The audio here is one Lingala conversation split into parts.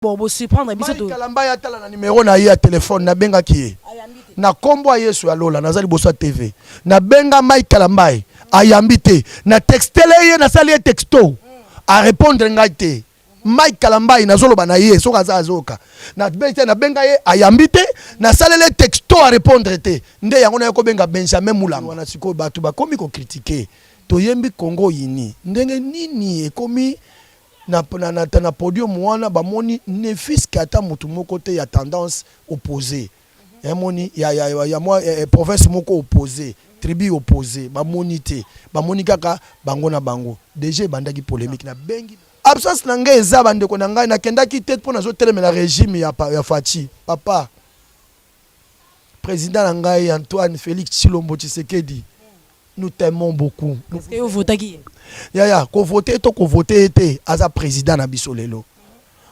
Bon, bo surprendre biso to. Mike Kalambay atala na numero na ye ya telephone nabengaki ye na kombo ya Yesu ya lola naza liboso ya TV nabenga Mike Kalambay ayambi te na textele ye nasali ye texto a répondre ngai te Mike Kalambay nazoloba na ye soki aza azoyoka nabenga ye ayambi te nasalele texto a répondre te nde yango naye kobenga Benjamin Mulamba wana sikoyo bato bakomi ko critiquer toyembi Congo uni ndenge nini ekomi Na, na, na, na podium wana bamoni ne fût-ce que ata mutu moko te ya tendance opposee emoni ya, ya, ya, ya mwa eh, province moko opposee tribu opposee bamoni te bamoni kaka bango na bango dejà ebandaki polemique na bengi absence na ngai eza bandeko na ngai nakendaki te mpo nazotelemela regime ya, ya Fatshi papa président na ngai Antoine Félix Tshilombo Tshisekedi Nous t'aimons beaucoup. Est-ce que votaki ye? Yaya, ko voter to ko voter ye te, aza président na biso lelo.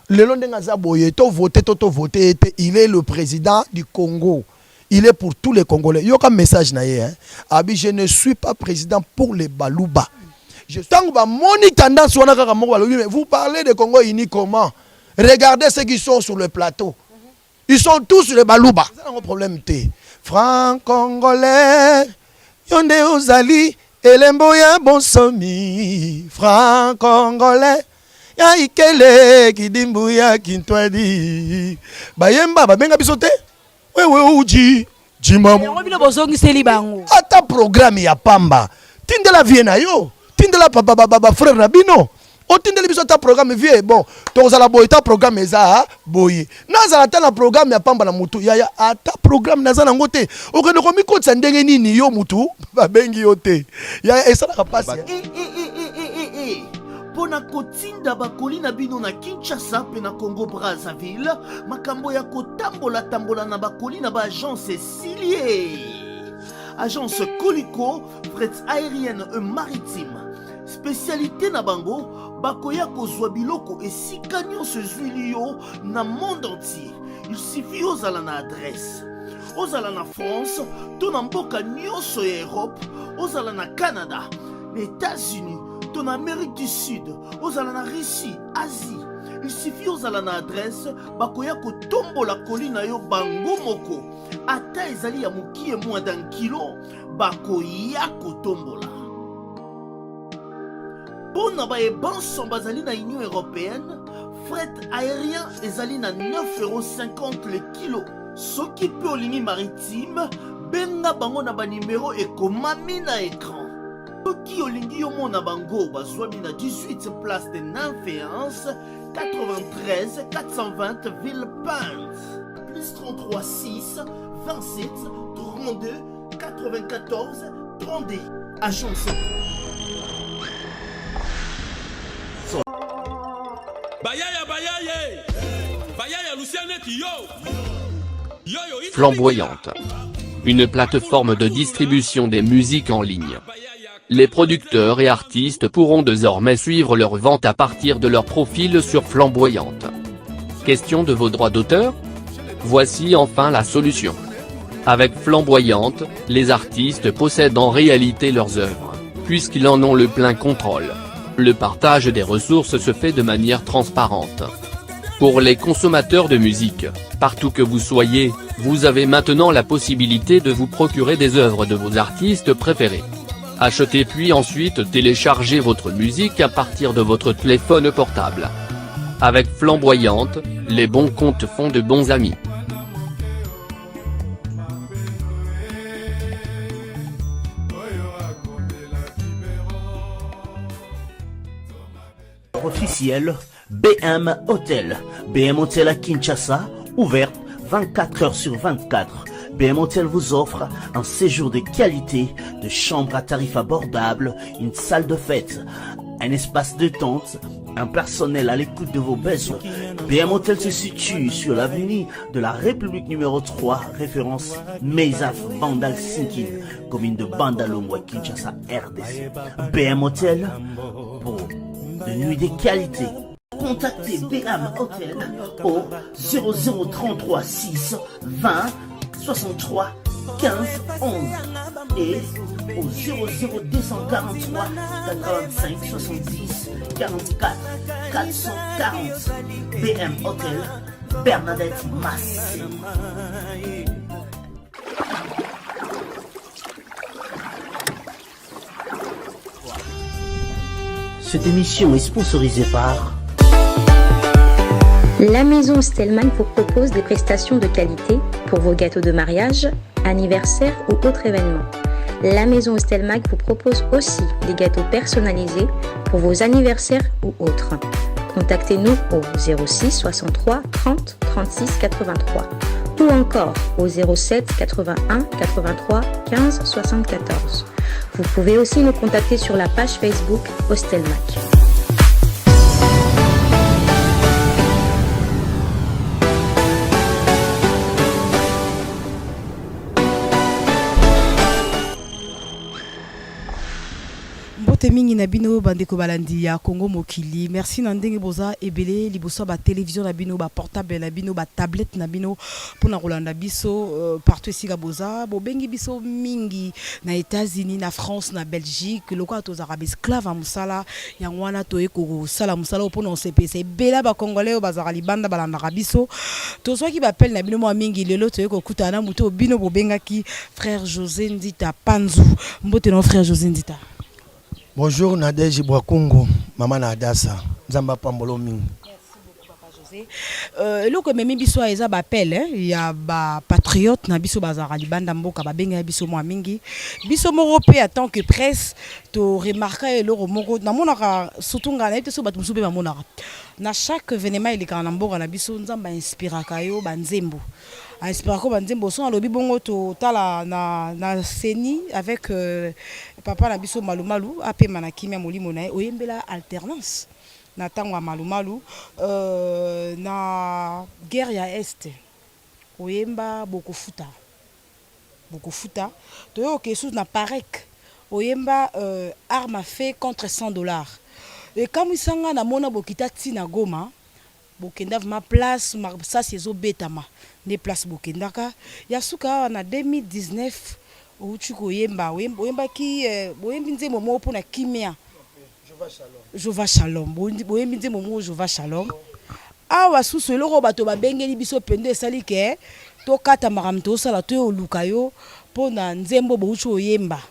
Lelo ndenge aza boye, to voter to to voter ye te, il est le président du Congo. Il est pour tous les Congolais. Yoka message na ye hein. Abi je ne suis pas président pour les Baluba. Je tango ba moni tendance wana kaka moko balobi mais vous parlez de Congo uni comment? Regardez ceux qui sont sur le plateau. Ils sont tous les Baluba. Eza nango problème te. Franc congolais, yo nde ozali elembo ya bonsomi. Franc congolais, ya ikele kidimbu ya kintwadi. Bayemba babenga biso te. Wewe uji jima. Yango bino bozongiseli bango. Ata programme ya pamba. Tindela vie na yo. Tindela papa ba, ba, ba frère na bino. Otindeli biso ata programme vie bon tokozala boye ta programme eza boye nazala ata na programme ya pamba na mutu yaya ata programme naza nango te okende komikotisa ndenge nini yo mutu babengi yo te yaya esalaka mpasi mpo na kotinda bakoli na bino na Kinshasa mpe na Congo Brazzaville, makambo ya kotambola-tambola na bakoli na ba agence esili ye. Agence Koliko, fret aérienne et maritime. Spécialité na bango, bakoya kozwa biloko esika nyonso ezwili yo na monde entier. Il suffit ozala na adresse. Ozala na France to na mboka nyonso ya Europe, ozala na Canada, na États-Unis to na Amérique du Sud, ozala na Russie, Asie. Il suffit ozala na adresse, bakoya kotombola koli na yo bango moko. Ata ezali ya mokie moins d'un kilo, bakoya kotombola. Mpo na baye banso bazali na Union européenne, fret aérien ezali na 9,50€ le kilo. Soki mpe olingi maritime, benga bango na banimero ekomami na écran. Soki olingi yomona bango, bazwami na 18 place de Nymphéens, 93 420 Villepinte. Plus 33 6 27 32 94 32. Agence. Bayaya bayaye bayaya Lucien neti yo yo yo Flamboyante. Une plateforme de distribution des musiques en ligne. Les producteurs et artistes pourront désormais suivre leurs ventes à partir de leur profil sur Flamboyante. Question de vos droits d'auteur? Voici enfin la solution. Avec Flamboyante, les artistes possèdent en réalité leurs œuvres, puisqu'ils en ont le plein contrôle. Le partage des ressources se fait de manière transparente. Pour les consommateurs de musique, partout que vous soyez, vous avez maintenant la possibilité de vous procurer des œuvres de vos artistes préférés. Achetez puis ensuite téléchargez votre musique à partir de votre téléphone portable. Avec Flamboyante, les bons comptes font de bons amis. Officiel BM Hotel. BM Hotel à Kinshasa, ouverte 24 heures sur 24. BM Hotel vous offre un séjour de qualité, de chambres à tarif abordable, une salle de fête, un espace de tente, un personnel à l'écoute de vos besoins. BM Hotel se situe sur l'avenue de la République numéro 3, référence Meisaf Bandal Sinkin, commune de Bandalungwa, Kinshasa, RDC. BM Hotel pour de nuits de qualité. Contactez BM Hotel au 0033 6 20 63 15 11 et au 00243 85 70 44 440 BM Hotel Bernadette Massé. Cette émission est sponsorisée par La maison Stellman vous propose des prestations de qualité pour vos gâteaux de mariage, anniversaire ou autres événements. La maison Stelmag vous propose aussi des gâteaux personnalisés pour vos anniversaires ou autres. Contactez-nous au 06 63 30 36 83 ou encore au 07 81 83 15 74. Vous pouvez aussi nous contacter sur la page Facebook Hostelmac. Mbote mingi na bino bandeko balandi ya Congo Mokili. Merci na ndenge boza ebele liboso ya ba television na bino, ba portable na bino, ba tablette na bino pona kolanda biso euh, partout esika boza. Bobengi biso mingi na Etats-Unis, na France, na Belgique. Lokola tozalaka ba esclave ya mosala, yango wana toye kosala mosala oyo pona kosepelisa ebele ya ba Congolais oyo bazalaka libanda balandaka biso. Tozwaki ba appel na bino mwa mingi, lelo toye kokutana na moto oyo bino bobengaki frère Jose Nzita Panzu. Mbote na yo frère Jose Nzita. Bonjour Nadège Bwakungu, maman na Hadassa. Nzambe apambola yo mingi. Euh, eloko ememi biso awa eza baappel eh, ya bapatriote na biso bazalaka libanda mboka babengaki biso mwa mingi biso moko mpe en tant que presse toremarka eloko moko namonaka surtout ngai nayebi te soki bato mosusu mpe bamonaka na chaque événement elekaka na mboka na biso nzambe ainspiraka yo banzembo Inspirako ba nzembo son alobi bongo totala na na ceni avec euh, papa na biso malumalu apema na kimia molimo na ye oyembela alternance na ntango ya malumalu euh, na guerre ya est oyemba bokofuta bokofuta toyoka esusu na parec oyemba euh, arme à feu contre 100 dollars ekamwisa nga namona bokita ti na Goma Bokenda vraiment place masasi ezo betama nde place bokendaka ya suka awa na 2019 owuti koyemba oyembaki boyembi nzembo moko pona kimia Jova shalom boyembi nzembo moko Jova shalom awa susu eloko oyo bato babengeli biso pendo esali ke tokata makambo tozosala toye oluka yo pona nzembo bowuti oyemba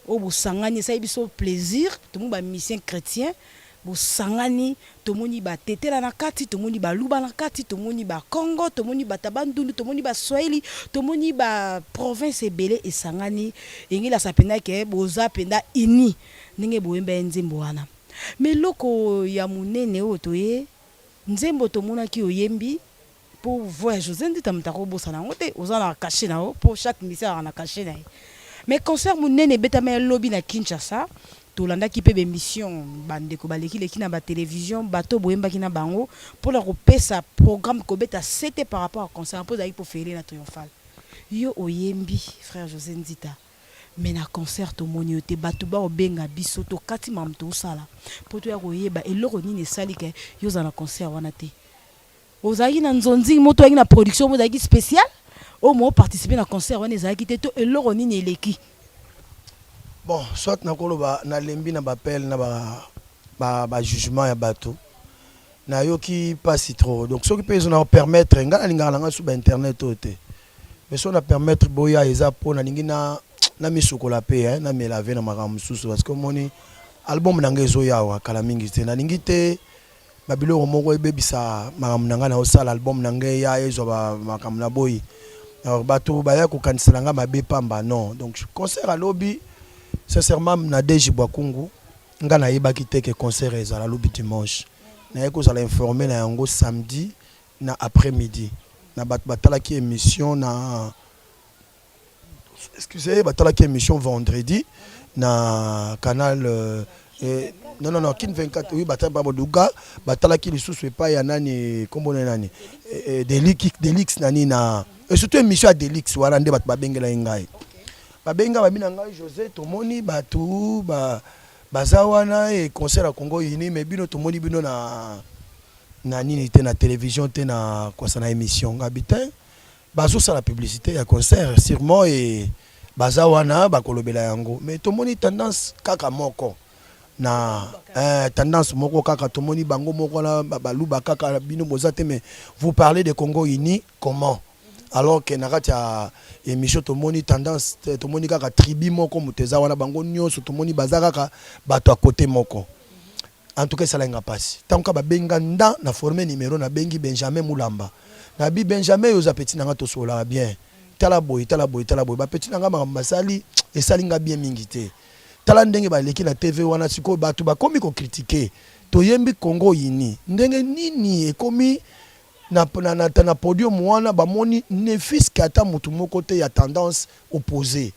Oyo bosangani esali biso plaisir tomoni ba musiciens chretiens bosangani tomoni ba tetela na kati tomoni baluba na kati tomoni ba kongo tomoni bata bandundu tomoni ba swahili tomoni ba province ebele esangani engelasa mpenza ke boza mpenza uni ndenge boyemba ye nzembo wana mais eloko ya monene oyo toye nzembo tomonaki oyembi Po voix ya Jose Ndita moto ako bosana yango te oza na cachet na yo po chaque musicien azalaka na cachet na ye mais concert munene ebetama ya lobi na Kinshasa tolandaki pe ba emission ba ndeko baleki leki na ba television bato boyembaki na bango pona kopesa programme kobeta sete par rapport ya concert po ezalaki po fele na triomphal yo oyembi frère Jose Nzita mais na concert tomoni yo te batu bao benga biso tokati makambo tosala po toya koyeba eloko nini esali ke yo ozala na concert wana te. Ozalaki na nzonzing moko to oyaki na production moko ezalaki special oyo mo participer na concert wana ezalaki te to eloko nini eleki? Bon soit nakoloba nalembi na ba appel na ba ba jugement ya batu nayoki pasi trop donc soki pe ezo na permettre nga nalingaka na nga su ba internet oyo te mais soki na permettre boya eza po nalingi na na misukola pe hein na me laver na makambo mosusu parce que omoni album na nga ezoya awa kala mingi te nalingi te Ba biloko moko ebebisa makambo na ngai nazo sala album na ngai eya ezwa ba makambo na boyi alors bato baya kokanisela ngai mabe pamba non donc concert ya lobi sincèrement Nadège Bwakungu ngai nayebaki te que concert ezala lobi dimanche naye kozala informe na yango samedi na après midi na bato batalaki emission na Excusez, batalaki émission vendredi na canal euh, eh, non non non kin 24 oui batala ba boduga batalaki lisusu epai ya nani kombo na nani eh, eh, Delix Delix nani na et surtout émission ya Delix wana nde bato babengela ye ngai babenga babi na ngai José tomoni bato ba baza wana e concert ya Congo uni mais bino tomoni bino na na nini te na télévision te na kwasa na émission ngabi te Bazo sala publicite ya concert surement et baza wana bakolobela yango mais tomoni tendance kaka moko. Na tendance moko kaka tomoni bango moko wana baluba kaka, bino boza te. Mais vous parlez de Congo uni comment, alors que na kati ya émission tomoni tendance, tomoni kaka tribu moko moto eza wana, bango nyonso tomoni baza kaka bato ya côté moko? En tout cas, esalaki nga mpasi. Ntango kaka babenga nda na forme numéro, nabengi Benjamin Mulamba, nabi: "Benjamin, oyo oza petit na nga, tosololaka bien. Tala boye, tala boye, tala boye. Bapetits na nga, makambo basali esali nga bien mingi te. Tala ndenge baleki na TV wana. Sikoyo bato bakomi kocritiquer. Toyembi Congo uni, ndenge nini ekomi na podium wana, bamoni ne fût-ce que ata motu moko te ya tendance opposée,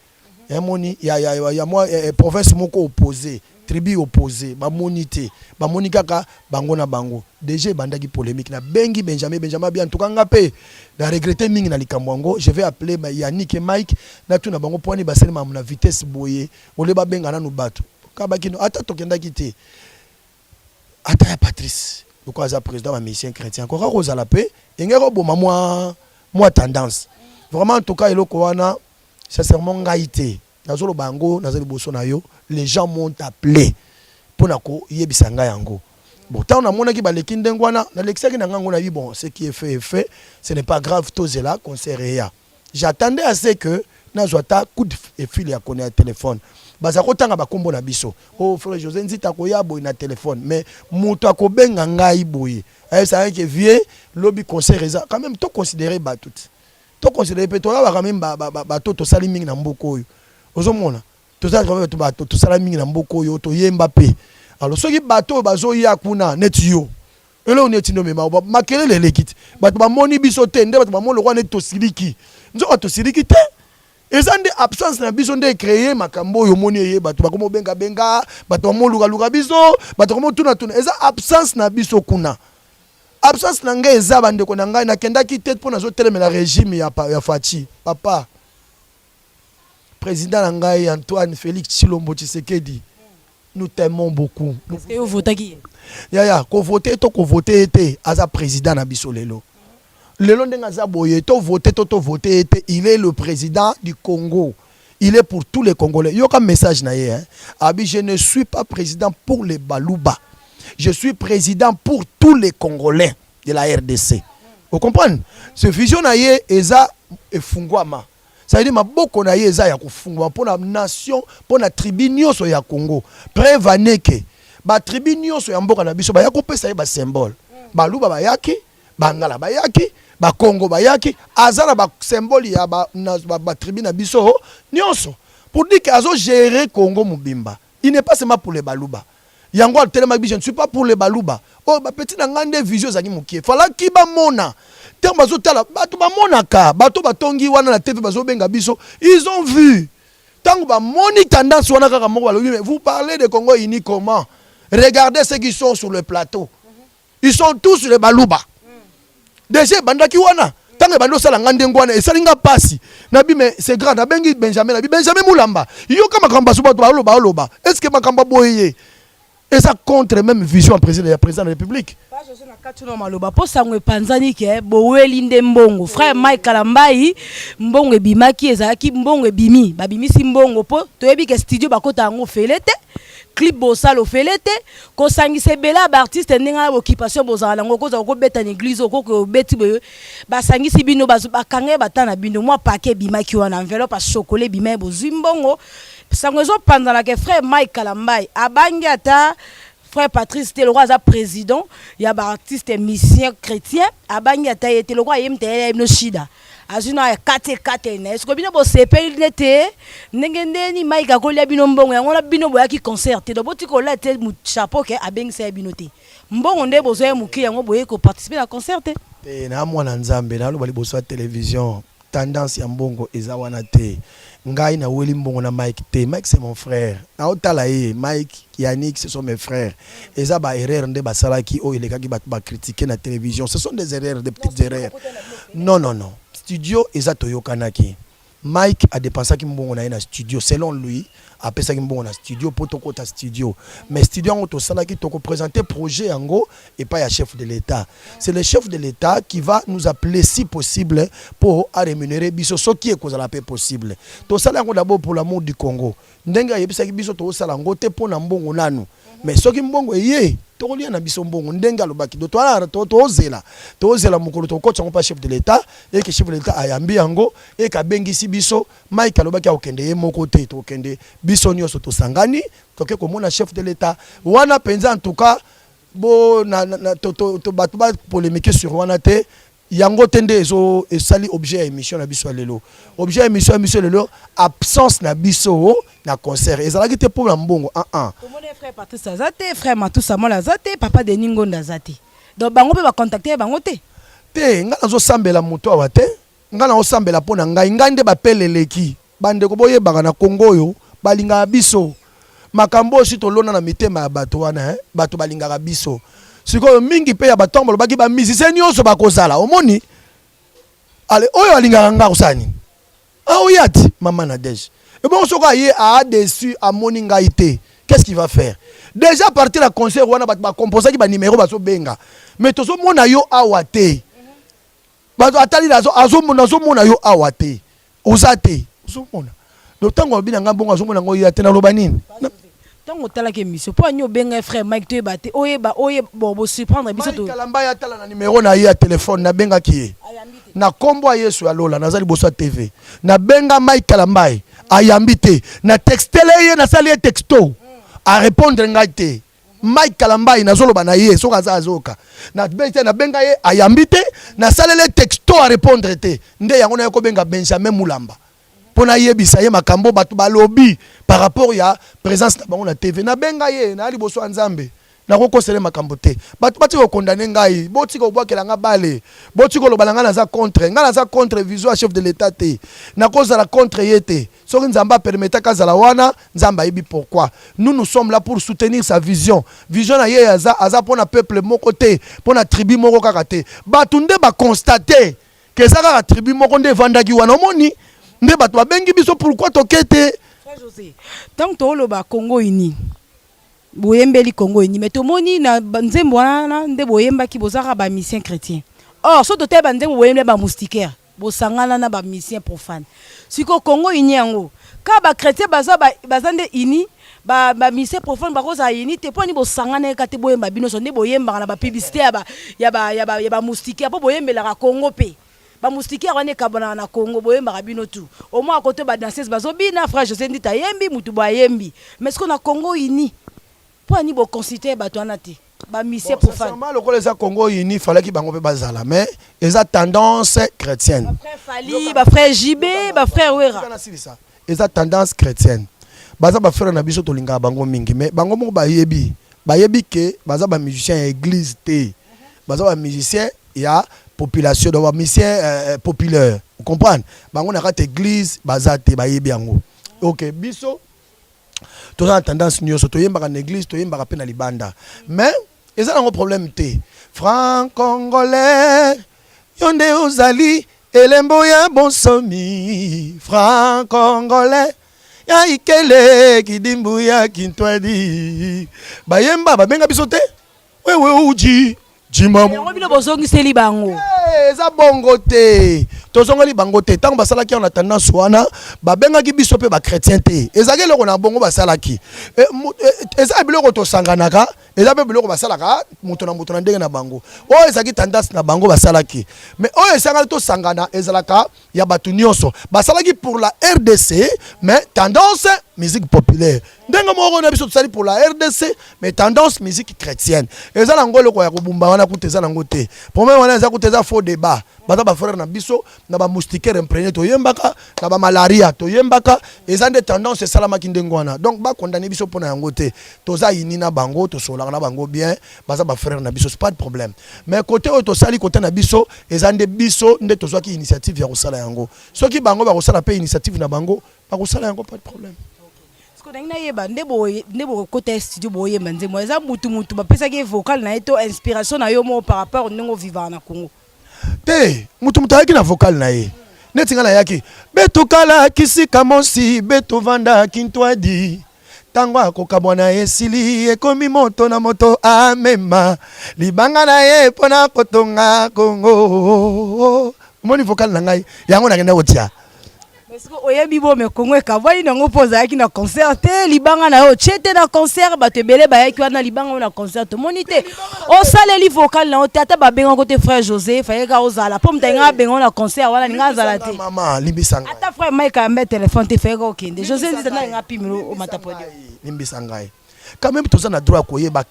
yamoni ya mwa province moko opposé, tribu opposé, bamoni te. Bamoni kaka bango na bango." Déjà ebandaki polémique. Nabengi Benjamin, Benjamin abi: "En tout cas, nga mpe na regretter mingi na likambo yango. Je vais appeler Yannick et Mike, natuna bango mpo wani basali makambo na vitesse boye, ole babenga nanu bato kabakino." Ata tokendaki te, ata ya Patrice lokola aza président ba musicien chrétien, koka kozala mpe engeki koboma mwa tendance. Vraiment, en tout cas, eloko wana, sincèrement, ngai te nazoloba yango, naza liboso na yo. Les gens m'ont appelé mpona koyebisa ngai yango. Bon, ntango namonaki baleki ndenge wana, nalekisaki na ngango, nayebi. Bon, ce qui est fait est fait, ce n'est pas grave. Tozela concert eya. J'attendais à ce que nazwa ata coup de fil ya kone ya téléphone, baza kotanga bakombo na biso: "Oh, frère José Nzita akoya boye" na téléphone. Mais moto akobenga ngai boye, ayebisaka ke: "Vieux, lobi concert eza." Quand même, toconsidérer bato ti toconsidérer mpe, toyabaka même bato tosali mingi na mboka oyo. Ozomona, toza bato tosala mingi na mboka oyo, toyemba mpe. Alors soki bato oyo bazoya kuna neti yo, eloko neti nde omema makelele eleki te, bato bamoni biso te. Nde bato bamoni lokwa neti tosiliki, nzoka tosiliki te. Eza nde absence na biso nde ecréer makambo oyo omoni eye. Bato bakoma obengabenga, bato bamolukaluka biso, bato bakomotunatuna. Eza absence na biso kuna. Absence na ngai eza bandeko na ngai. Nakendaki te mpo nazotelemela régime ya Fatshi. Papa président na ngai Antoine Félix Tshilombo Tshisekedi, nous t'aimons beaucoup. Ovotaki ye? Yaya, kovote to kovote ye te, aza président na biso lelo. Lelo ndenge aza boye, tovote to tovote ye te, il est le président du Congo, il est pour tous les Congolais. Yoka message na ye, hein? Abi: "Je ne suis pas président pour les Baluba, je suis président pour tous les Congolais de la RDC." Vous comprenez ce vision na ye eza efungwama, ça veut dire maboko na ye eza ya kofungwama mpo na nation, mpo na tribu nyonso ya Congo. Preuve aneke batribu nyonso ya mboka na biso baya kopesa ye basymbole. Baluba bayaki, Bangala bayaki, Bakongo bayaki. Aza na basymbole ya batribu na biso nyonso, pour dire que azogérer Congo mobimba. Il n'est pas seulement pour les Baluba. Yango atelemaki: "Je ne suis pas pour les Baluba." Oyo bapetits na ngai nde vision ezalaki mokie. Falaki bamona ntango bazotala, bato bamonaka, bato batongi wana na TV, bazobenga biso, ils ont vu. Ntango bamoni tendance wana kaka moko, balobi: "Mais vous parlez de Congo uni comment? Regardez ceux qui sont sur le plateau, ils sont tous les Baluba." Déjà ebandaki wana. Ntango ebandi osala nga ndenge wana, esali nga mpasi. Nabi: "Mais c'est grave." Nabengi Benjamin, nabi: "Benjamin Mulamba, yoka makambo baso bato baloba, oloba, est ce que makambo aboye ye eza contre même vision ya président de la République?" Na kati na maloba, mpo sango epanzani ke boweli nde mbongo. Frère Mike Kalambai, mbongo ebimaki, ezalaki mbongo ebimi, babimisi mbongo mpo toyebi ke studio bakota yango ofele te, clip bosala ofele te, kosangisa ebele ya baartiste ndenge wana, baoccupation bozala nango, kozala kobeta na église, okoki obeti boye, basangisi bino, bakanga ye bata na bino, mwa paquet ebimaki wana, enveloppe ya chocolat ebima, bozwi mbongo. Sango ezopanzanaka, frère Mike Kalambai abangi ata frère Patrice te, lokwa aza président ya baartiste musicien chrétien, abangi ata ye te, lokwa ye mutu ayeli bino shida, azwi na kate kate na ye. Sikoyo bino bosepeli nete ndenge ndeni Mike akolia bino mbongo yango wana, bino boyaki concert te. Donc botika kolia te chapeau ke abengisa ye bino te. Mbongo nde bozwa ye moke, yango boye koparticiper na concert te. Te, na mwana Nzambe, naloba liboso ya télévision, tendance ya mbongo eza wana te. Ngai naweli mbongo na Mike te. Mike, c'est mon frère, naotala ye. Mike, Yannick, ce sont mes frères. Eza baerreur nde basalaki oyo elekaki, bato bacritiquer na télévision. Ce sont des erreurs, des petites erreurs. Non, non, non, studio eza toyokanaki. Mike adépensaki mbongo na ye na studio. Selon lui, apesaki mbongo na studio mpo tokɔta studio. Mais studio yango tosalaki, tokoprésenter projet yango epai ya chef de l'État. C'est le chef de l'État qui va nous appeler si possible mpo arémunérer biso, soki ekozala mpe possible. Tosala yango d'abord pour l'amour du Congo, ndenge ayebisaki biso. Tozosala yango te mpo na mbongo nanu. Mais soki mbongo eye, tokolia na biso mbongo ndenge alobaki. Do tozela, tozela mokolo tokotisa yango mpa chef de l'État, eke chef de l'État ayambi yango, eke abengisi biso. Mike alobaki akokende ye moko te, tokende biso nyonso, tosangani, toke komona chef de l'État wana mpenza. En tout cas, bo na, na, na, to, to, to, bato bapolémique sur wana te, yango te nde ezo esali objet ya émission na biso ya lelo. Objet ya émission ya biso lelo, absence na biso na concert ezalaki te mpo na mbongo. Ah ah. Tomoni frère Patrice aza te, frère Matou Samuel aza te, papa Denis Ngonda aza te, donc bango mpe bacontacte bango te. Te, ngai nazosambela moto awa te, ngai nazosambela mpo na ngai. Ngai nde bapele eleki. Bandeko, boyebaka na Kongo oyo balingaka biso. Makambo oyo si tolona na mitema ya bato wana, eh? Bato balingaka biso sikoyo mingi mpe ya bato balobaki bamusicien nyonso bakozala. Omoni ale oyo alingaka nga kosala nini? Aoya ti mama Nadege. Ebongo soki aye adesu, amoni ngai te, qu'est-ce qu'il va faire? Déjà à partir ya concert wana, bato bakomposaki banimero, bazobenga, mais tozomona yo awa te. Bato atali, nazomona yo awa te, oza te, ozomona. Donc ntango alobi na ngai bongo, azomona yango ya te, naloba nini? Ntango otalaki émission, mpo ani obenga frère Mike, toyeba te, oyeba oye bon, bosurprendre biso to. Kalamba ye atala na nimero na ye ya telefone. Nabengaki ye na nkombo ya Yesu ya lola, naza liboso ya TV. Nabenga Mike Kalambai, ayambi te. Na textele ye, nasali ye texto, arépondre ngai te. Mike Kalambai, nazoloba na ye, soki aza azoyoka, nabenga ye, ayambi te. Nasaleli texto, arépondre te. Nde yango naye kobenga Benjamin Mulamba mpo nayebisa ye makambo bato balobi par rapport ya présence na bango na TV. Nabenga ye, naya liboso ya Nzambe, nakokosele makambo te. Bato batika kokondane ngai, botika kobwakela nga bale, botika koloba na ngai naza contre. Ngai naza contre vision ya chef de l'État te, nakozala contre ye te. Soki Nzambe apermetaka azala wana, Nzambe ayebi pourquoi. Nous, nous sommes là pour soutenir sa vision. Vision na ye aza, aza mpona peuple moko te, mpona tribu moko kaka te. Bato nde baconstate ke eza kaka tribu moko nde evandaki wana. Omoni nde bato babengi biso, pourquoi toke te? Frère José, ntango tooloba Congo uni, boyembeli Congo uni, mais tomoni na nzembo wana nde boyembaki, bozalaka bamusicien chrétien. Or so totali banzembo boyembeli, bamoustiquaire bosangana na bamusicien profane. Sikoyo Congo uni yango, ka bachrétien baza, baza nde uni, bamusicien profane bakozala uni te? Mpo ani bosangana eka te, boyemba bino so nde boyembaka na bapublicité ya bamoustiquaire, mpo boyembelaka Congo mpe bamoustiquaire wana ekabwanaka na Congo, boyembaka bino tu au moins akote badanseuse bazobina, frère José Ndita ayembi, mutu bo ayembi. Mais sikoyo na Congo uni, mpo ani boconsulte bato wana te, bamusicien Bon, profane? Sincèrement, lokola eza Congo uni, falaki bango mpe bazala, mais eza tendance chrétienne. Bafrère Fally, bafrère JB, bafrère Wera. Tika nasilisa. Eza tendance chrétienne. Baza bafrère na biso, tolingaka bango mingi, mais bango moko bayebi, bayebi ke baza bamusicien ya église te, baza bamusicien ya population, donc bamusicien populaire, comprendre bango na kati église baza te, bayebi yango. Ok, biso toza na tendance nyonso, toyembaka na église, toyembaka mpe na libanda, mais eza nango problème te. Franc congolais, yo nde ozali elembo ya bonsomi. Franc congolais ya ikele kidimbu ya kintwadi, bayemba, babenga biso te, wewe uji jima. Yango bino bozongiseli bango? Eh, eza bongo te, tozongeli bango te. Ntango basalaki yango na tendance wana, babengaki biso mpe bachrétien te. Ezalaki eloko na bongo basalaki. Eza biloko tosanganaka, eza mpe biloko basalaka moto na moto na ndenge na bango. Oyo ezalaki tendance na bango basalaki, mais oyo esangani tosangana ezalaka ya bato nyonso. Basalaki pour la RDC, mais tendance musique populaire. Ndenge moko na biso tosali pour la RDC, mais tendance musique chrétienne. Eza nango eloko ya kobumba wana kuta, eza nango te problème wana, eza kuta, eza faux débat. Baza bafrère na biso. Na bamoustiquaire imprégné toyembaka, na bamalaria toyembaka. Eza nde tendance esalamaki ndenge wana, donc bakondane biso mpona yango te. Toza ini na bango, tosololaka na bango bien, baza bafrère na biso, pas de problème. Mais côté oyo tosali, côté na biso, eza nde biso nde tozwaki initiative ya kosala yango. Soki bango bakosala mpe initiative na bango, bakosala yango, pas de problème. Sikoyo nangi nayeba nde bokota studio, boyemba nzembo, eza mutu mutu bapesaki ye vocal na ye to inspiration na yo moko par rapport ndenge ovivaka na Congo? Te, mutu mutu ayaki na vocal na ye. Neti ngai nayaki: betukala kisika mosi, betovanda kintwadi, ntango akokabwana esili, ekomi moto na moto amema libanga na ye mpona kotonga Kongo. Omoni, vocal na ngai yango nakenda kotia. Mais soki oyebi bo me Congo ekabwani nango mpo ozalaki na concert te, libanga na yo otie te na concert, bato ebele bayaki wana, libanga oyo na concert tomoni te, osaleli vocal na yo te, ata babengako te. Frère José fayeka ozala mpo moto alinga abenga na concert wana, alinga azala te. Mama, limbisa ngai. Ata frère Mike ayamba telefone te, fayeka okende. José Nzita na alinga apimelo omata podium. Limbisa ngai quand même, toza na droit ya koyeba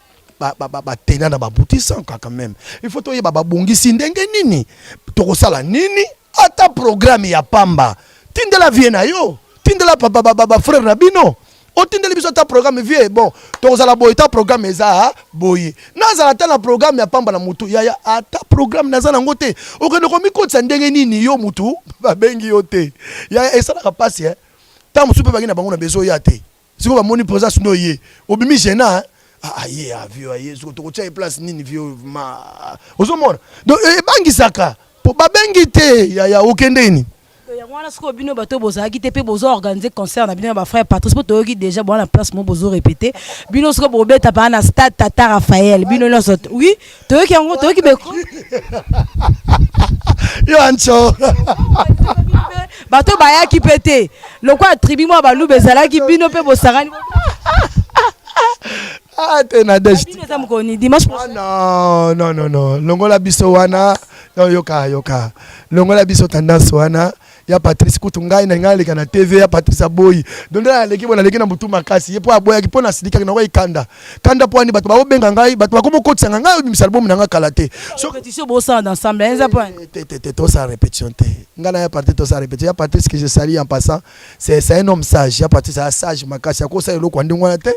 batena na babutisa quand même. Il faut toyeba babongisi ndenge nini, tokosala nini. Ata programme ya pamba, tindela vie na yo, tindela bafrère na bino, otindeli biso ata programme. Vie, bon, tokozala boye, ta programme eza boye. Nazala ata na programme ya pamba na mutu, yaya, ata programme naza nango te. Okende komikotisa ndenge nini? Yo mutu babengi yo te, yaya, esalaka mpasi. Eh, ntango mosusu mpe bangi na bango na bezoya te. Sikoyo bamoni présence no ye, obimi gênant. Aye avio, aye siko tokotia ye place nini? Vieux ma, ozomona, donc ebangisaka po babengi te. Yaya, okende nini? Yango wana sikoyo bino bato bozalaki te mpe bozo organiser concert na bino ya bafrère Patrice, mpo toyoki déjà boza na place mo bozo répéter. Bino sikoyo bobeta paa na stade Tata Raphaël, bino nyonso. Oui, toyoki yango, toyoki beko. Yo anco. Bato bayaki mpe te lokola tribu mwa baluba ezalaki, bino mpe bosangani. Ah te, Nadege. Bino eza mokoni dimanche. Ah, non, non, non, non, longola biso wana. Non, yoka, yoka, longola biso tendance wana ya Patrice. Kutu ngai na ngai aleka na TV ya Patrice, aboyi. Donc nde aleki bo, naleki na butu makasi ye mpo aboyaki, mpo nasilikaki nango ekanda kanda mpo ani bato baobenga ngai, bato bakomokotisanga ngai obimisa album na ngai kala te. Répétition bosala d'ensemble eza po? Te, te, te, tosala répétition te. Ngai na ya Patrice tosala répétition. Ya Patrice, que je salue en passant, c'est un homme sage. Ya Patrice aza sage makasi, akosala eloko ya ndenge wana te.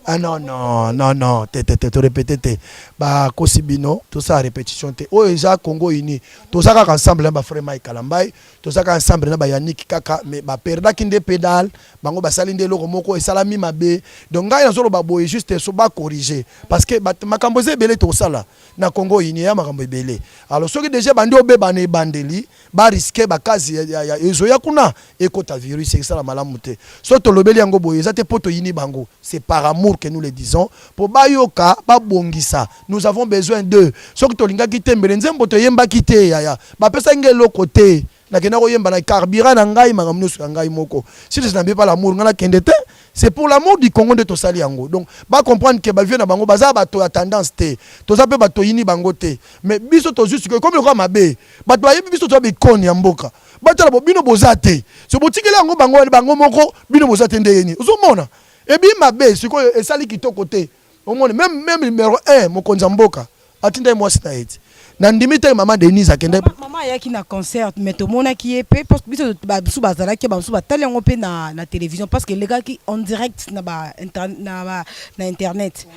Ah non, non, non, non, te, te, te, torépété te. Bakosi bino, tosala répétition te. Oyo eza Congo uni, toza kaka ensemble na bafrère Mike Kalambai, toza kaka ensemble na bayaniki kaka. Mais baperdaki nde pédale, bango basali nde eloko moko esalami mabe. Donc ngai nazoloba boye, juste so bacorriger, parce que makambo eza ebele tosala na Congo uni ya makambo ebele. Alors soki déjà bandi obeba na ebandeli, barisquer bakazi ezoya kuna, ekota virus, esala malamu te. So tolobeli yango boye, eza te mpo toyini bango, c'est par amour que nous le disons, mpo bayoka, babongisa. Nous avons besoin d'eux. Soki tolingaki te, mbele nzembo toyembaki te. Yaya, bapesaki ngai eloko te, nakenda koyemba na carburant na ngai, makambo nyonso ya ngai moko. Si je n'avais pas l'amour, ngai nakende te. C'est pour l'amour du Congo nde tosali yango. Donc bacomprendre ke bavieux na bango baza bato ya tendance te, toza mpe bato toyini bango te. Mais biso tozwi sikoyo komi lokola mabe, bato bayebi biso toza bikone ya mboka. Batala bo, bino boza te, so botikeli yango bango wana, bango moko. Bino boza te, ndenge nini ozomona ebi mabe sikoyo esali kitoko te? Omoni, même numéro 1, mokonzi ya mboka atinda ye mwasi na ye ti nandimi te. Mama Denise akende. Mama ayaki na concert, mais tomonaki ye mpe parce que biso bamosusu bazalaki, bamosusu batali yango mpe na télévision, parce que elekaki en direct na internet.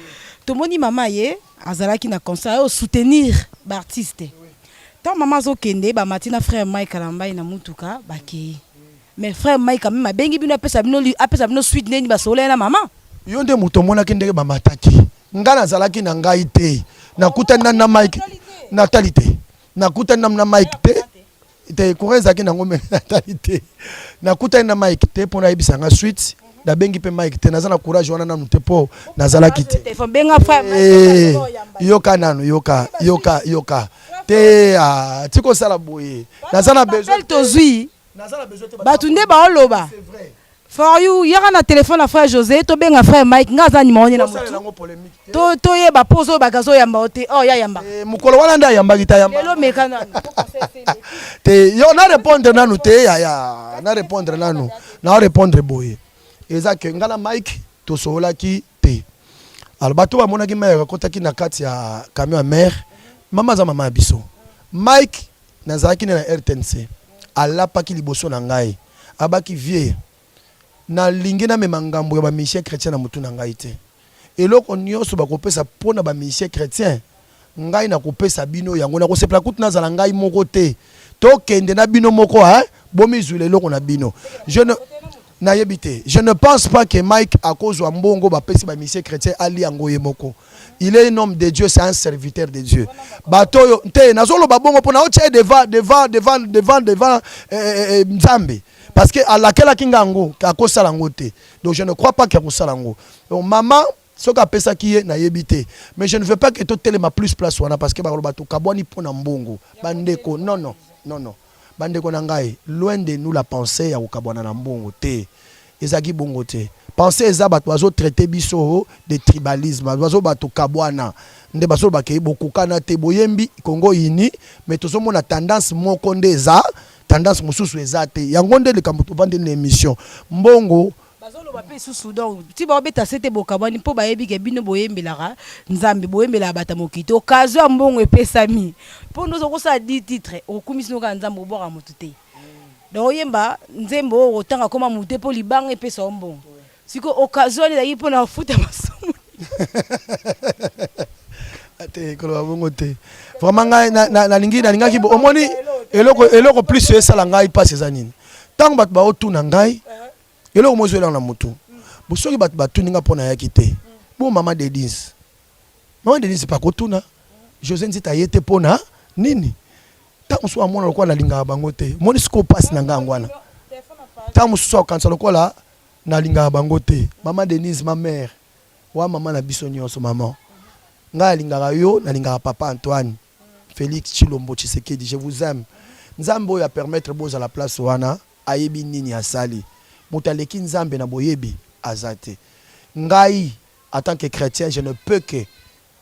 Tomoni mama ye azalaki na concert, ayo soutenir baartiste. Ntango mama azokende, bamati na frère Mike Alambai na mutuka, bakei. Mais frère Mike quand même abengi bino, apesa bino suite ndeni basola ye na mama. Yo nde moto omonaki ndenge bamataki. Ngai nazalaki na ngai te, nakutani na Mike, natali te. Nakutani na Mike te, te, courant ezalaki nango, me natali te. Nakutani na Mike te mpo nayebisa nga suite. Nabengi mpe Mike te, naza na courage wana nanu te, mpo nazalaki te. Téléphone, benga frère Mike. Eh, yoka nanu, yoka, yoka, yoka te. Ah, tika osala boye, naza na besoin. Appel tozwi. Naza na besoin te. Bato nde baoloba. C'est vrai. For you, yaka na telefone na frère José, tobenga frère Mike, nga aza numéro nini na Tosalela motu. yango polémique te. Toyeba mpo ozolobaka azoyamba o te, oh ya yamba. Eh, mokolo wana nde ayambaki te, ayamba. Lelo meka nanu. Te, yo na répondre nanu te, yaya, na répondre nanu, na répondre boye. Eza ke nga na Mike tosololaki te. Alors bato bamonaki Mike akotaki na kati ya camion ya mare. Mama aza mama ya biso. Mike, nazalaki nde na RTNC, alapaki liboso na ngai, abaki: "Vieux, nalingi namema ngambo ya bamusicien chrétien na motu na ngai te. Eloko nyonso bakopesa mpo na bamusicien chrétien, ngai nakopesa bino yango. Nakosepela kutu nazala ngai moko te, tokende na bino moko, hein? Bomizwila eloko na bino." Je ne nayebi te, je ne pense pas que Mike akozwa mbongo bapesi bamusicien chrétien, ali yango ye moko. Il est un homme de Dieu, c'est un serviteur de Dieu. Bato oyo te, nazoloba bongo mpo naotia ye devant, devant, devant, devant, devant Nzambe, parce que alakelaki nga yango akosala yango te. Donc je ne crois pas ke akosala yango. Donc mama, soki apesaki ye, nayebi te. Mais je ne veux pas que totelema plus place wana, parce que bakoloba tokabwani mpo na mbongo. Bandeko, non, non, non, non. Bandeko na ngai, loin de nous la pensee ya kokabwana na mbongo te. Ezalaki bongo te. Pensee eza bato bazo traiter biso de tribalisme, bazo ba tokabwana nde bazoloba ke bokokana te, boyembi Congo uni mais tozomona tendance moko nde eza, tendance mosusu eza te. Yango nde likambo tovandeli na emission. Mbongo Bazoloba pe lisusu donc ti baobeta sete bokabwani po bayebi ke bino boyembelaka Nzambe, boyembelaka bato ya mokili te. Occasion ya mbongo epesami po nde okosala 10 titres okumisi no kaka Nzambe, obwaka motu te. Donc oyemba nzembo oyo okotanga koma motu te po libanga epesa yo mbongo. Sikoyo occasion wana ezalaki pona kofuta masumu. Te, koloba bongo te. Vraiment ngai nalingi nalingaki omoni eloko eloko plus esala ngai mpasi eza nini? Ntango bato baotuna ngai eloko moko ezoyelanga na motu, bo soki bato batuni nga mpo nayaki te, bo mama Denise, mama Denise mpe akotuna Jose Nzita aye te mpo na nini? Ntango mosusu amona lokola nalingaka bango te. Omoni sikoyo mpasi na ngai yango wana. Ntango mosusu akokanisa lokola nalingaka bango te. Mama Denise, ma mère, wa mama na biso nyonso, maman. Ngai alingaka yo, nalingaka papa Antoine Felix Tshilombo Tshisekedi, je vous aime. Nzambe oyo a permettre bozala place wana, ayebi nini asali. Moto aleki Nzambe na boyebi aza te. Ngai en tant que chretien, je ne peux que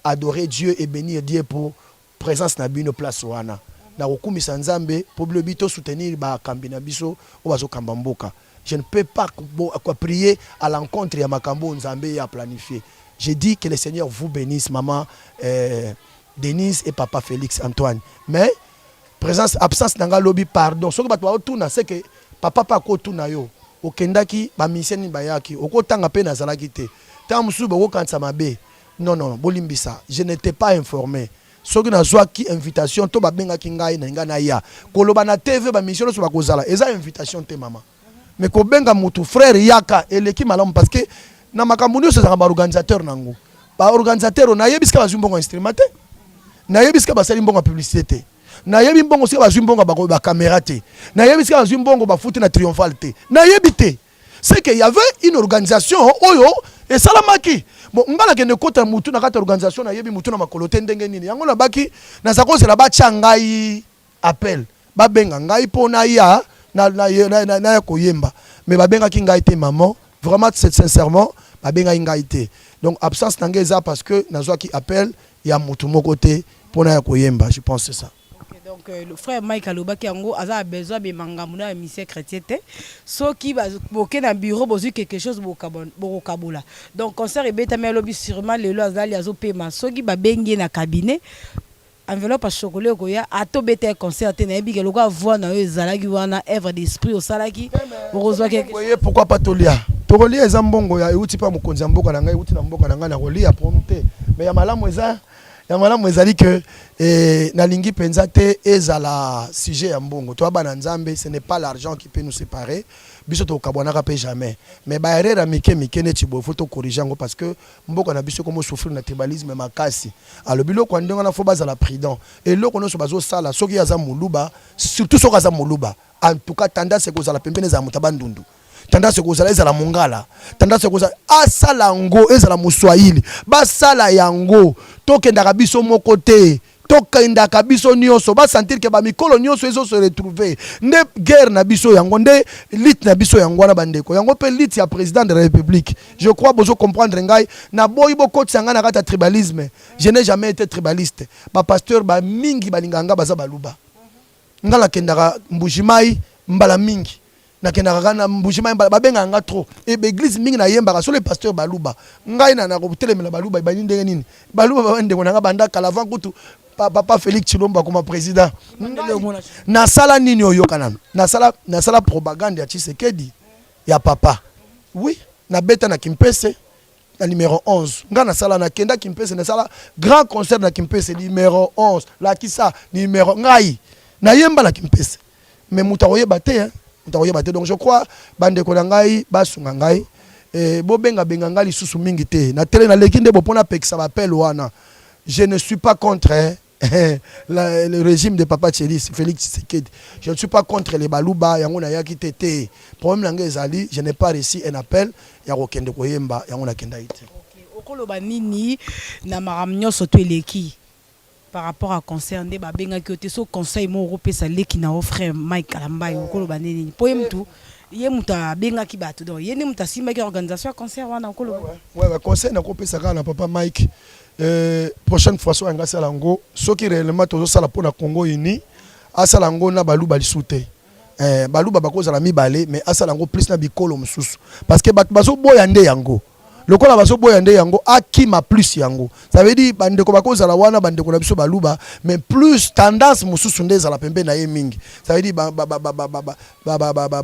adorer Dieu et benir Dieu pour presence na bino place wana. Nakokumisa Nzambe po bilobi to soutenir bakambi na biso oyo bazokamba mboka. Je ne peux pas prier à l'encontre ya makambo oyo Nzambe ye a planifier. Je dis que le Seigneur vous benisse maman Denise et papa Felix Antoine. Mais Presence absence na nga lobi pardon soki batu baotuna c'est que papa pe akotuna yo okendaki ba musiciens nini bayaki okotanga pe nazalaki te tango mosusu bokokanisa mabe non non bolimbisa je n'etais pas informe soki nazuaki invitation to babengaki ngai nalinga naya koloba na TV ba musiciens nionso bakozala eza invitation te maman mais kobenga mutu frère yaka eleki malamu parce que na makambo nionso ezalaka ba organisateur nango ba organisateur oyo nayebi sika bazwi mbongo ya instrument te nayebi sika basali mbongo ya publicité te nayebi mbongo sika bazwi mbongo ya ba camera te nayebi sika bazwi mbongo bafuti na triomphal te nayebi te c'est que y avait une organisation oyo esalamaki bon nga nakende kota mutu na kati ya organisation nayebi mutu na makolo te ndenge nini yango nabaki naza kozela batya ngai appel babenga ngai po naya naya koyemba mais babengaki ngai te maman vraiment sincèrement babengaki ngai te donc absence na ngai eza parce que nazwaki appel ya mutu moko te po naya koyemba je pense c'est ça. Ok donc le frère Mike alobaki yango aza na besoin abema ngambo na ba musiciens chretien te soki boke na bureau bozui quelque chose bokokabola donc concert ebetami alobi surement lelo azali azopema soki babengi ye na cabinet Enveloppe ya chocolat ekoya ata obeta ye concert te nayebi ke lokola voix na yo ezalaki wana œuvre d'esprit osalaki okozwa quelque chose. Pourquoi pas tolia tokolia eza mbongo ya euti pa mokonzi ya mboka na ngai euti na mboka na ngai nakolia problème te mais ya malamu eza ya malamu ezali que eh, nalingi mpenza te ezala sujet ya mbongo toa bana Nzambe ce n'est pas l'argent qui peut nous séparer biso tokabwanaka mpe jamais mais ba erreur ya mike mike neti boye faut to corriger yango parce que Mboka na biso ekomo souffrir na tribalisme makasi alors biloko ya ndenge wana faut bazala prudent eloko nionso bazo sala soki ye aza muluba surtout soki aza muluba en tout cas tendance ekozala pembeni ezala moto ya bandundu tendance ekozala ezala mongala tendance ekozala asala yango ezala moswahili basala yango tokendaka biso moko te Tokendaka biso nioso ba sentir que ba mikolo nioso ezo se retrouver nde guerre na biso yango nde lutte na biso yango wana ba ndeko yango pe lutte ya president de la republique je crois bozo comprendre ngai na boyi bokotisa ngai na kati ya tribalisme je n'ai jamais ete tribaliste ba pasteur ba mingi balingaka ngai baza baluba ngai nakendaka mbujimayi mbala mingi Nakendaka kaka na Mbuji-Mayi mbala babengaka nga trop et ba eglise mingi nayembaka solo pasteur baluba ngai na nakotelemela baluba ebandi ndenge nini baluba ba ndeko na nga banda kala avant kutu papa Felix Tshilombo akoma president nasala nini oyoka nanu nasala nasala propagande ya Tshisekedi ya papa oui nabeta na Kimpese na numero 11 nga nasala nakenda Kimpese nasala grand concert na Kimpese numero 11 lakisa numero ngai nayemba na Kimpese mais moto akoyeba te hein moto akoyeba te donc je crois bandeko na ngai basunga ngai eh, bobenga benga ngai lisusu mingi te na tele naleki nde bo mpo napekisa bapele wana je ne suis pas contre hein, la, le régime de papa Félix, Félix Tshisekedi. Je ne suis pas contre les Baluba, yango nayaki te te. Problème na ngai ezali, je n'ai pas reçu un appel ya kokende koyemba, yango nakendaki te. Okoloba nini na makambo nyonso to eleki? Par rapport à concert nde babengaki yo te, so conseil moko okopesa leki na yo frère Mike Kalambayi, okoloba nde nini? Mpo ye mutu ye mutu abengaki bato, donc ye nde mutu asimbaki organisation ya concert wana, okoloba? Ouais, conseil nakopesa kaka na papa Mike, prochaine fois so yanga asala yango, soki réellement tozosala mpona Congo uni, asala yango na Baluba lisusu te. Baluba bakozala mibale, mais asala yango plus na bikolo mosusu, parce que bato bazoboya nde yango. Lokola bazoboya nde yango, akima plus yango. Ça veut dire bandeko bakozala wana, bandeko na biso Baluba, mais plus tendance mosusu nde ezala pembeni na ye mingi. Ça veut dire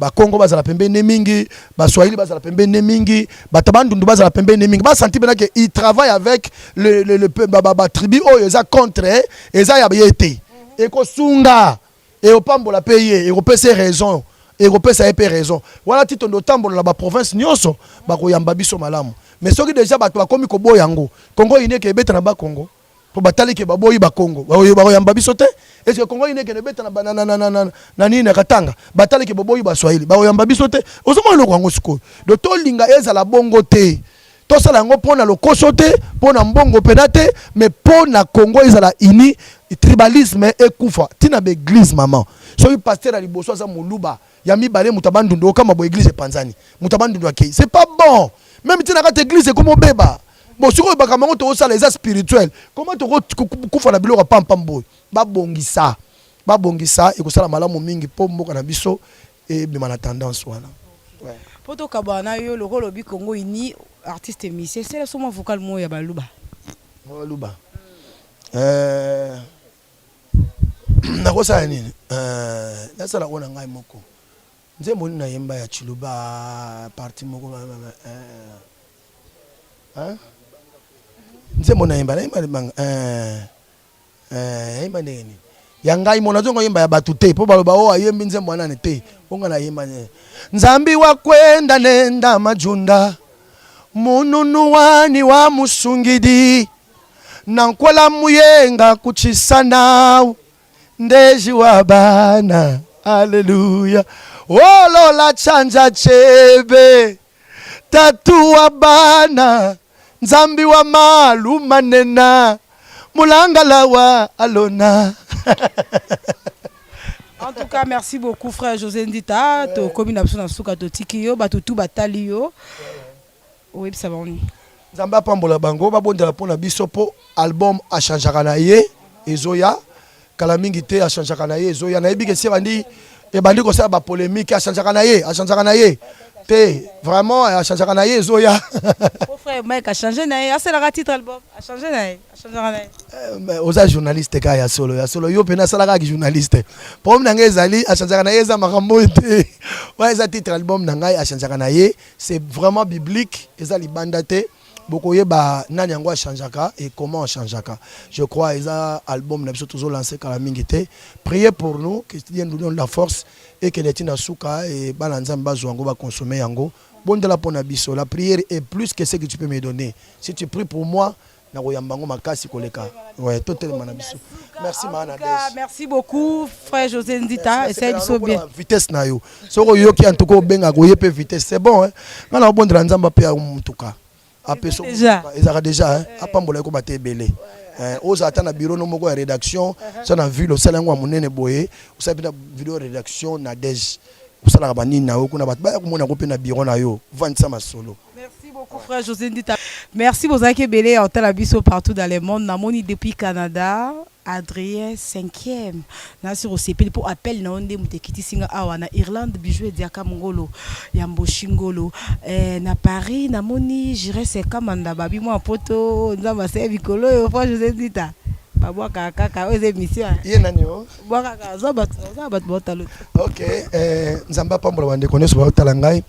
Bakongo bazala pembeni mingi, Baswahili bazala pembeni mingi, bato Bandundu bazala pembeni mingi, basanti mpena ke il travaille avec le batribu oyo eza contre, eza ya ye te. Ekosunga, ekopambola mpe ye, ekopesa ye raison, ekopesa ye mpe raison wana. Ti tondo otambola na baprovince nyonso, bakoyamba biso malamu. Mais soki déjà bato bakomi koboya yango, Congo uni eke ebeta na Bakongo, mpo batali ke baboyi Bakongo, bakoyamba biso te. Est-ce Congo uni ekende ebeta na nini, na Katanga, batali ke boboyi Baswahili, bakoyamba biso te. Ozomona eloko yango sikoyo. Donc tolinga ezala bongo te. Tosala yango mpo na lokoso te, mpo na mbongo mpena te, mais mpo na Congo ezala uni, tribalisme ekufa. Ntina baeglise, mama, soki pasteur ya liboso aza Moluba, ya mibale moto Abandundu, okama bo église epanzani, moto Abandundu akei, c'est pas bon. Même ntina kati église ekoma obeba. Bon, sikoyo makambo yango tokosala eza spirituel. Comment tokokufa na biloko ya pampam boye? Babongisa, babongisa, ekosala malamu mingi mpo mboka na biso ebima na tendance wana. Mpo tokabwana na yo, lokola olobi Congo uni, artiste musicien, sala so mwa vocal moko ya Baluba. Baluba, nakosala nini? Nasala oyo na ngai moko. Nzembo nini nayemba ya Chiluba? Parti moko, nzembo nayemba, nayemba libanga, yayemba ndenge nini ya ngai mo. Nazongo yemba ya bato te, mpo baloba oyo ayembi nzembo ya nani te. Onga nayemba Nzambi wakwenda nenda majunda mununu wani wa musungidi nankwela muyenga kuchisanau ndeji wa bana aleluya olola chanja chebe tatu wa bana Nzambi wa malu manena mulangala wa alona. En tout cas, merci beaucoup, frère José Ndita. Tokomi na biso na suka, totiki yo, bato tu batali yo. Oyebisa bango nini? Nzambe apambola bango, babondela mpo na biso, mpo album achangeaka na ye ezoya kala mingi te. Achangeaka na ye ezoya. Nayebi ke si ebandi, ebandi kosala bapolémique. Achangeaka na ye, achangeaka na ye te, vraiment achangeaka na ye ezoya. Po frère Mike achange na ye, asalaka titre album, achange na ye, achangeaka na ye. Mais oza journaliste kaka ya solo, ya solo. Yo mpena asalaka kaka journaliste. Problème na ngai ezali achangeaka na ye, eza makambo oyo te. Wana eza titre album na ngai, achangeaka na ye. C'est vraiment biblique, eza libanda te. Bokoyeba nani yango achangeaka et comment achangeaka. Je crois eza album na biso tozolance kala mingi te. Priez pour nous, que Dieu nous donne la force ekende ntina suka e bana Nzambe bazwa yango, bakonsome yango. Bondela mpo na biso. La prière est plus que ce que tu peux me donner. Si tu pries pour moi, nakoyamba yango makasi koleka. Ouais, totelema na biso. Merci, maa Nadège. Merci beaucoup, frère José Ndita. Essaye biso bien. Vitesse na yo, soki oyoki, en tout cas obengaka oye mpe vitesse, c'est bon, hein? Nga na obondela Nzambe ape ya mutuka, apeso ezalaka déjà, hein? Apambola ekoma te ebele. Ozala ata na bureau no moko ya rédaction so na ville, osala yango ya monene boye, osala mpe na video rédaction Nadège, osalaka banini na yo kuna, bato baya komona yango mpe na bureau na yo, vandisa masolo. Merci beaucoup, frère José Ndita. Merci bozalaki ebele ya otala biso partout dans le monde. Namoni depuis Canada, Adrien 5e. Nasi kosepeli mpo appel na yo nde moto ekitisi nga awa na Irlande, Bijou Ediaka Mongolo ya Mboshi Ngolo. Na Paris namoni Jires Kamanda babi mwa poto Nzambe aseye mikolo oyo frère José Ndita. Babwakaka kaka oyo eza émission. Ye nani o? Bwakaka oza bato baotala. Ok, Nzambe apambola bandeko nyonso baotala ngai.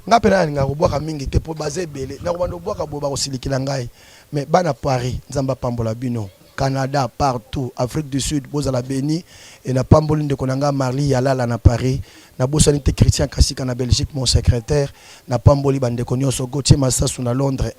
Ngai mpe nalingaka kobwaka mingi te mpo baza ebele. Nakobanda kobwaka boye, bakosilikela ngai. Mais bana Paris, Nzambe apambola bino. Canada, partout, Afrique du Sud, bozala béni. E napamboli ndeko na ngai Marli Yalala na Paris. Nabosani te Christian Kasika na Belgique, mon secrétaire. Napamboli bandeko nyonso, Gauthier Masasu na Londres.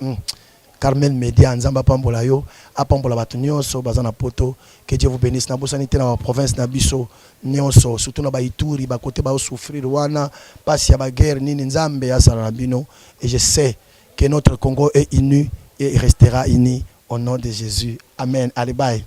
Carmel Media, Nzambe apambola yo, apambola bato nyonso baza na poto. Que Dieu vous bénisse. Nabosani te na baprovince na biso nyonso, surtout na baituri, bakote baosouffrir wana mpasi ya baguerre nini. Nzambe asala na bino. Et je sais que notre Congo est uni et restera uni au nom de Jésus. Amen. Allez, bye.